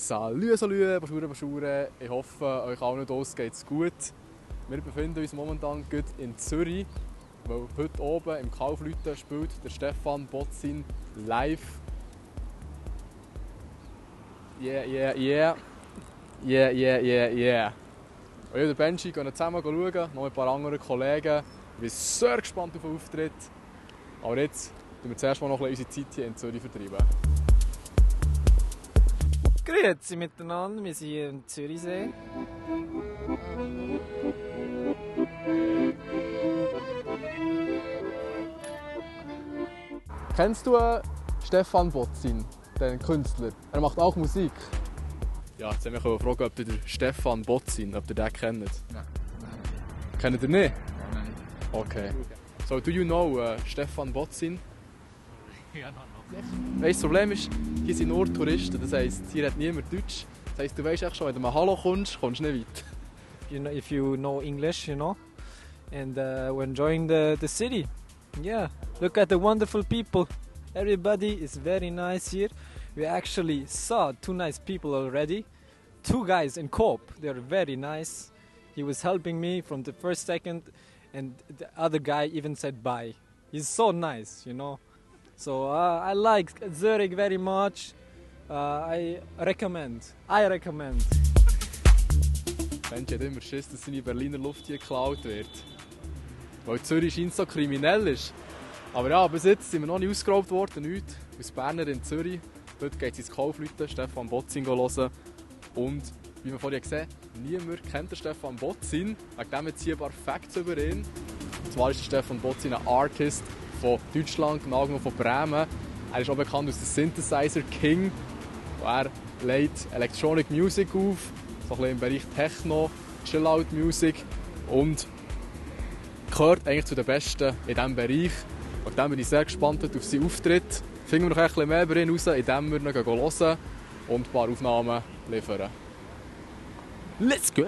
Salut, Bonjour. Ich hoffe, euch allen draussen geht es gut. Wir befinden uns momentan gut in Zürich, weil heute oben im Kaufleuten spielt der Stefan Botzin live. Yeah. Und ich und der Benji gehen zusammen schauen, noch mit ein paar anderen Kollegen. Ich bin sehr gespannt auf den Auftritt. Aber jetzt tun wir zuerst mal noch ein bisschen unsere Zeit hier in Zürich vertreiben. Grüezi miteinander, wir sind hier im Zürichsee. Kennst du Stefan Botzin, den Künstler? Er macht auch Musik. Ja, jetzt wollte ich fragen, ob ihr den Stefan Botzin, ob ihr den kennt. Nein. Kennt ihr nicht? Nein. Okay. So, do you know Stefan Botzin? Ja, noch. Weißt du, das Problem ist, hier sind nur Touristen, das heisst, hier redet niemand Deutsch. Das heisst, du weißt echt schon, wenn du mal Hallo kommst, kommst du nicht weit. You know, if you know English, you know, and we're enjoying the city. Yeah, look at the wonderful people. Everybody is very nice here. We actually saw two nice people already. Two guys in Coop. They're very nice. He was helping me from the first second, and the other guy even said bye. He's so nice, you know. So I like Zurich very much. I recommend. Mensch hat immer Schiss, dass seine Berliner Luft hier geklaut wird. Weil Zürich scheint so kriminell ist. Aber ja, bis jetzt sind wir noch nicht ausgeraubt worden, nichts. Aus Berner in Zürich. Heute geht es ins Kaufleuten, Stefan Botzin hören. Und wie wir vorhin gesehen haben, niemand kennt den Stefan Botzin. Wegen dem jetzt hier ein paar Facts über ihn. Und zwar ist der Stefan Botzin ein Artist von Deutschland, genau genommen von Bremen. Er ist auch bekannt als der Synthesizer King. Er legt Electronic Music auf, so ein bisschen im Bereich Techno, Chill-Out Music und gehört eigentlich zu den Besten in diesem Bereich. Und dann bin ich sehr gespannt auf seinen Auftritt. Finden wir noch ein bisschen mehr über ihn raus, indem wir ihn hören und ein paar Aufnahmen liefern. Let's go!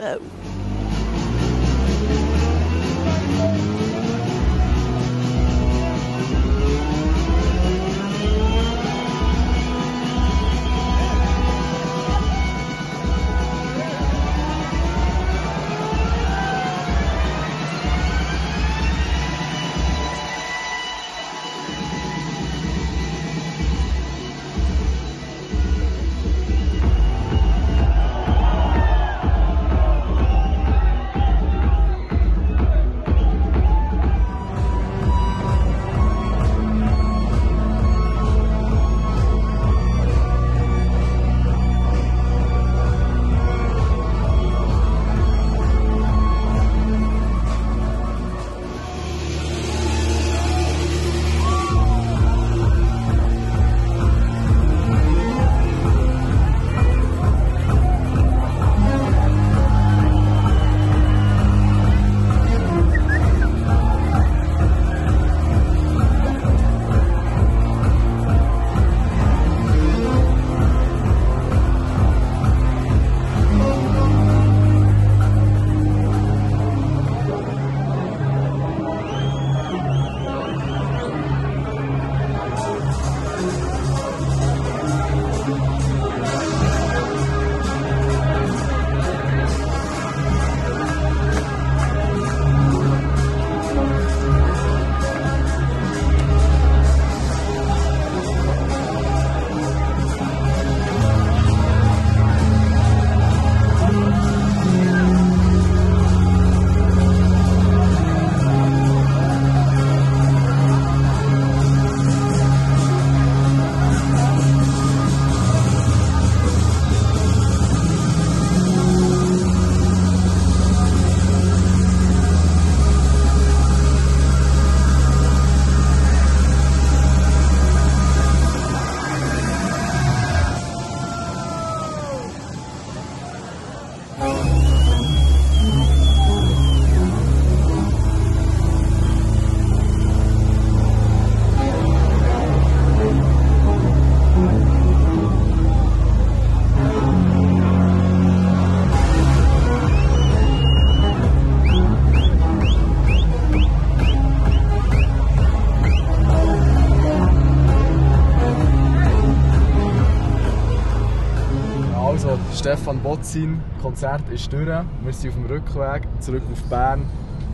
Also, Stefan Botzin, Konzert ist durch. Wir sind auf dem Rückweg zurück auf Bern.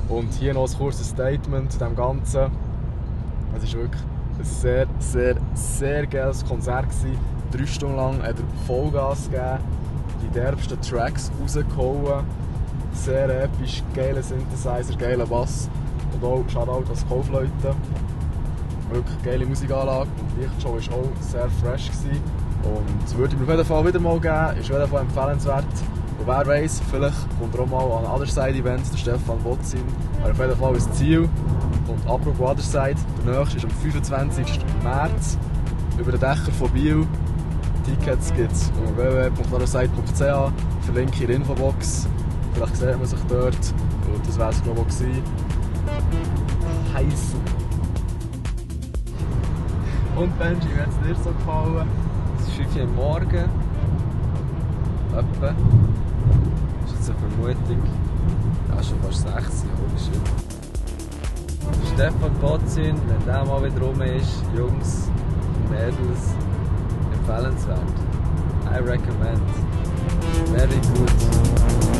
Und hier noch ein kurzes Statement zu dem Ganzen. Es war wirklich ein sehr geiles Konzert. 3 Stunden lang hat er Vollgas gegeben, die derbsten Tracks rausgehauen. Sehr episch, geiler Synthesizer, geiler Bass. Und auch Shoutout an die Kaufleute. Wirklich geile Musikanlage. Und die Lichtshow war auch sehr fresh gewesen. Und würde ich mir auf jeden Fall wieder mal geben, ist auf jeden Fall empfehlenswert. Und wer weiss, vielleicht kommt er auch mal an Other Side Events, der Stefan Botzin. Wäre auf jeden Fall ein Ziel. Und apropos Other Side, der nächste ist am 25. März über den Dächern von Biel. Tickets gibt es unter www.otherside.ch, verlinke in der Infobox. Vielleicht sieht man sich dort. Und das wäre es glaube ich auch gewesen. Heiß. Und Benji, wie hat es dir so gefallen? Es ist 5 Uhr am Morgen. Etwa. Das ist jetzt eine Vermutung. Ja, schon fast 6 Uhr. Stefan Botzin, wenn der mal wieder rum ist, Jungs, Mädels, empfehlenswert. I recommend. Very good.